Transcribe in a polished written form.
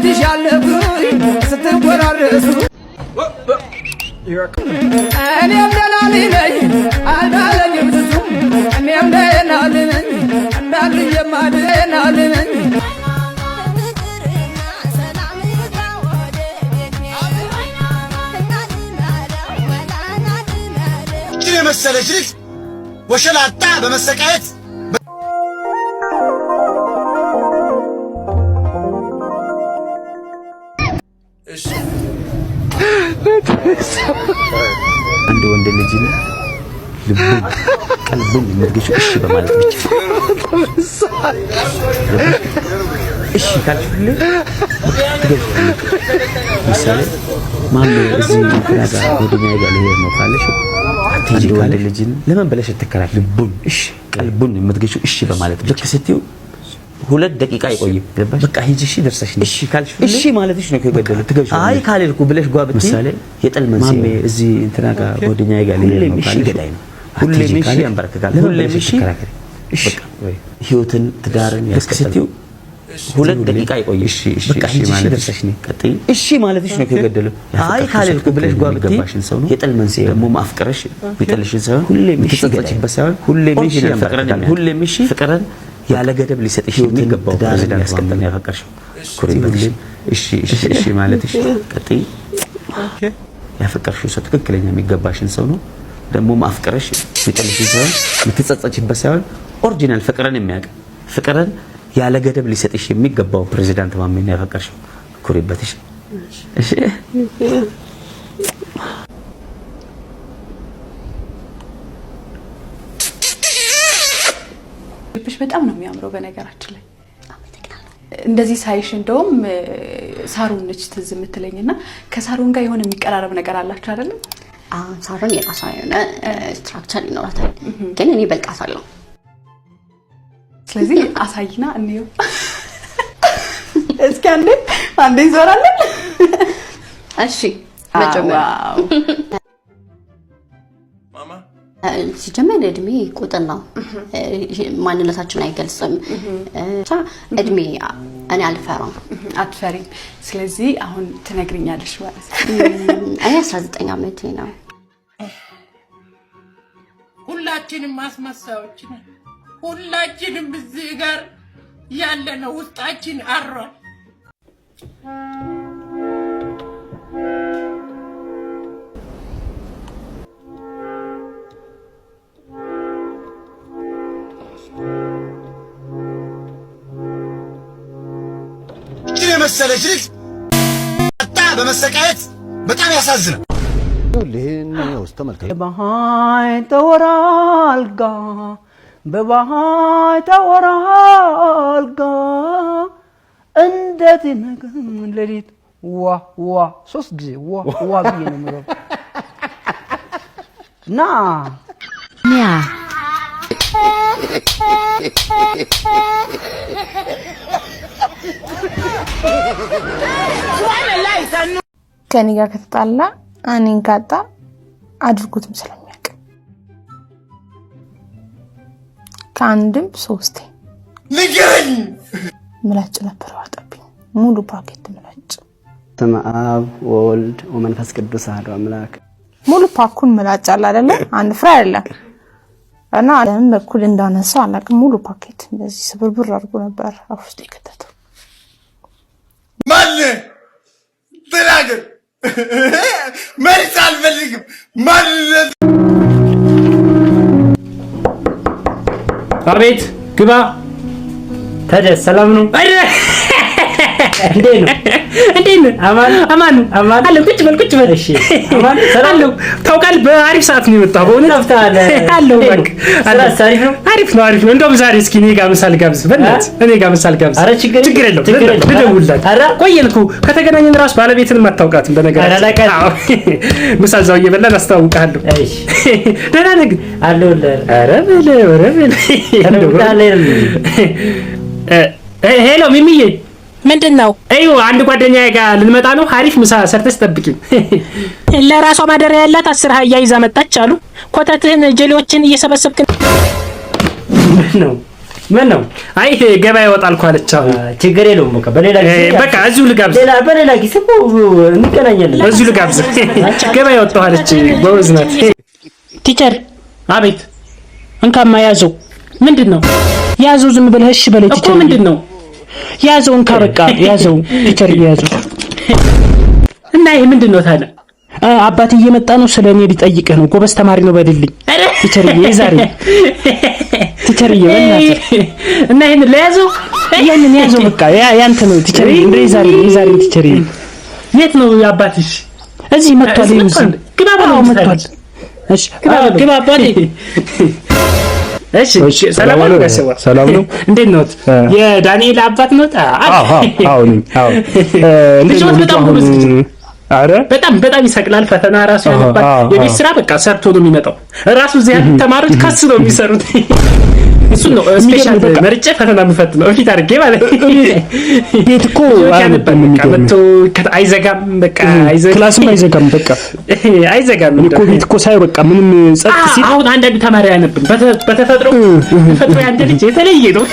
ከደጅሽ ያለፍኩኝ ስትጎራረሱ እኔም ደህና ነኝ አልዳለኝም ትሱ እኔም ደህና ነኝ እንዳልየማ ደህና ነኝ። ይህችን የመሰለች ልጅ ወሸላጣ በመሰቃየት። አንድ ወንድ ልጅን ልቡን ቀልቡን የምትገዢው እሺ በማለት ብቻ። እሺ ካልሽ ሁሌ ትገዢዋለሽ። ምሳሌ ማነው እዚህ እንትና ጋር ጓደኛዬ ጋር ልሄድ ነው ካለሽ አትሄጂ ወንድ ልጅን ለምን ብለሽ ትከራከሪ። ልቡን እሺ ቀልቡን የምትገዢው እሺ በማለት ብቻ። ልክ ስትይው 2 ደቂቃ አይቆይም። በቃ ሂጂ እሺ ደርሰሽ እሺ ካልሽ እሺ ማለትሽ ነው ከገደለ ትገዢው። አይ ካልልኩ ብለሽ ጓ ብትይ ምሳሌ የጥል መንስኤ ማሜ እዚህ እንትና ጋር ጓደኛዬ ጋር ልሄድ ነው ካልሽ ገዳይ ነው። ሁሌም እሺ ያንበረክካል። ሁሌም እሺ እሺ ህይወትን ትዳርን ያስከትል። 2 ደቂቃ አይቆይም። እሺ እሺ በቃ ሂጂ እሺ ደርሰሽ ነይ ቀጥይ። እሺ ማለትሽ ነው ከገደለ። አይ ካልልኩ ብለሽ ጓ ብትይ የጥል መንስኤ ደግሞ ማፍቀረሽ የሚጥልሽን ሳይሆን ሁሌም እሺ የምትጸጸችበት ሳይሆን ሁሌም እሺ ያንበረክካል። ሁሌም እሺ ፍቅርን ያለ ገደብ ሊሰጥሽ የሚገባው ፕሬዚዳንት ያስቀጥል ያፈቀርሽው ኩሪበትሽ እሺ እሺ እሺ ማለትሽ ቀጥይ። ያፈቀርሽው ሰው ትክክለኛ የሚገባሽን ሰው ነው። ደግሞ ማፍቀረሽ የሚጥልሽን ሳይሆን የምትጸጸችበት ሳይሆን original ፍቅርን የሚያውቅ ፍቅርን ያለ ገደብ ሊሰጥሽ የሚገባው ፕሬዚዳንት ማሜን ያፈቀርሽው ኩሪበትሽ። እሺ ልብሽ በጣም ነው የሚያምረው። በነገራችን ላይ እንደዚህ ሳይሽ እንደውም ሳሮን ነች ትዝ የምትለኝ እና ከሳሮን ጋር የሆነ የሚቀራረብ ነገር አላችሁ አይደለም? አሁን ሳሮን የራሷ የሆነ structure ይኖራታል፣ ግን እኔ በልጣታለሁ። ስለዚህ አሳይና እንየው እስኪ። አንዴ አንዴ እንዞራለን። እሺ መጀመሪያ wow። ሲጀመር እድሜ ቁጥር ነው፣ ማንነታችን አይገልጽም። ብቻ እድሜ እኔ አልፈራም። አትፈሪም። ስለዚህ አሁን ትነግሪኛለሽ ማለት ነው። እኔ 19 ዓመቴ ነው። ሁላችንም አስመሳዮች ነን። ሁላችንም እዚህ ጋር ያለ ነው ውስጣችን አሯል። ይህችን የመሰለች ልጅ ጣ በመሰቃየት በጣም ያሳዝናል። በባህይ ተወራልጋ በባህይ ተወራልጋ እንዴት ነገ ሌሊት ዋ ዋ ሶስት ጊዜ ዋ ዋ ብዬ ነው የምለው እና ከኔ ጋር ከተጣላ እኔን ካጣ አድርጎትም ስለሚያውቅ ከአንድም ሶስቴ ንገረኝ። ምላጭ ነበር ዋጠብኝ። ሙሉ ፓኬት ምላጭ። በስመ አብ ወወልድ ወመንፈስ ቅዱስ አሐዱ አምላክ። ሙሉ ፓኩን ምላጭ አለ አይደለ? አንድ ፍሬ አይደለም። እና ለምን በኩል እንዳነሳው አላውቅም። ሙሉ ፓኬት እንደዚህ ስብርብር አድርጎ ነበር አፍ ውስጥ የከተተው። ማን ተናገር። መልስ አልፈልግም። ማንነት አቤት፣ ግባ። ታዲያ ሰላም ነው? እንዴት ነው? እንዴት ነህ? አማን። አማን። አማን። አለሁ። ቁጭ በል ቁጭ በል። እሺ አማን ሰላም። አለሁ። ታውቃለህ፣ በአሪፍ ሰዓት ነው የመጣው በእውነት። ጠፍተሃል። አለሁ። እንዴት ነው? እባክህ አለሁ። ስራስ አሪፍ ነው? አሪፍ ነው አሪፍ ነው። እንደውም ዛሬ እስኪ እኔ ጋር ምሳ ልጋብዝህ። በእናትህ እኔ ጋር ምሳ ልጋብዝህ። ኧረ ችግር ችግር የለውም። ችግር የለውም። ልደውልላት። ኧረ ቆየን እኮ ከተገናኘን ራሱ ባለቤትንም አታውቃትም። ኧረ በነገራችን አላውቃትም። አዎ። ምሳ እዛው እየበላን አስተዋውቅሃለሁ። እሺ ደህና ነህ ግን? አለሁልህ። ኧረ በል ኧረ በል። ተለውጠሃል አይደል? Hello ሚሚዬ። ምንድን ነው? እዩ አንድ ጓደኛዬ ጋር ልንመጣ ነው። አሪፍ ምሳ ሰርተሽ ጠብቂኝ። ለራሷ ማደሪያ ያላት 10 አህያ ይዛ መጣች አሉ። ኮተትህን ጀሌዎችን እየሰበሰብክ ምን ነው ምን ነው? አይ ገበያ ይወጣል እኮ አለች። አሁን ችግር የለውም። በቃ በሌላ ጊዜ በቃ እዚሁ ልጋብዝ። ሌላ በሌላ ጊዜ እኮ እንገናኛለን። እዚሁ ልጋብዝ። ገበያ ወጣሁ አለች። ጎበዝ ናት። Teacher። አቤት። እንካማ ያዘው። ምንድን ነው? ያዘው፣ ዝም ብለህ እሺ በለኝ። እኮ Teacher። ምንድን ነው? ያዘው፣ እንካ በቃ ያዘው። Teacher ያዘው። እና ይሄ ምንድን ነው ታዲያ? አባቴ እየመጣ ነው፣ ስለ እኔ ሊጠይቅህ ነው። ጎበዝ ተማሪ ነው በልልኝ። Teacher ዬ፣ የዛሬ teacher ዬ፣ በእናትህ። እና ይሄን ለያዘው? ያንን ያዘው፣ በቃ ያንተ ነው teacher ዬ። እንደ የዛሬ የዛሬ teacher ዬ። የት ነው አባትሽ? እዚህ መጥቷል። እዚህ ይኸው መጥቷል። እዚህ። ግባ በለው። አዎ መጥቷል። እሺ ግባ በለው። ግባ አባቴ። እሺ ሰላም ነው ጋሽዋ? ሰላም ነው። እንዴት ነዎት? የዳንኤል አባት ነዎት? አዎ አዎ ነኝ። አዎ እንዴት ነው ልጅዎት? ልጁ በጣም አሁን? ጎበዝ ልጅ ነው። አረ በጣም በጣም ይሰቅላል። ፈተና ራሱ ያነባል። የቤት ስራ በቃ ሰርቶ ነው የሚመጣው። ራሱ እዚህ ያሉት ተማሪዎች ከሱ ነው የሚሰሩት። እሱን ነው special መርጬ ፈተና የምፈትነው እፊት አድርጌ ማለት ነው። ቤት እኮ ልጆች አያነብም። ያነባል። በቃ የሚገርምህ መጥቶ አይዘጋም። በቃ አይዘጋም። Class ም አይዘጋም። በቃ አይዘጋም። እኔ እኮ ቤት እኮ ሳየው በቃ ምንም ጸጥ ሲል አሁን አንዳንዱ ተማሪ አያነብም። በተፈጥሮ ተፈጥሮ የአንድ ልጅ የተለየ ነው።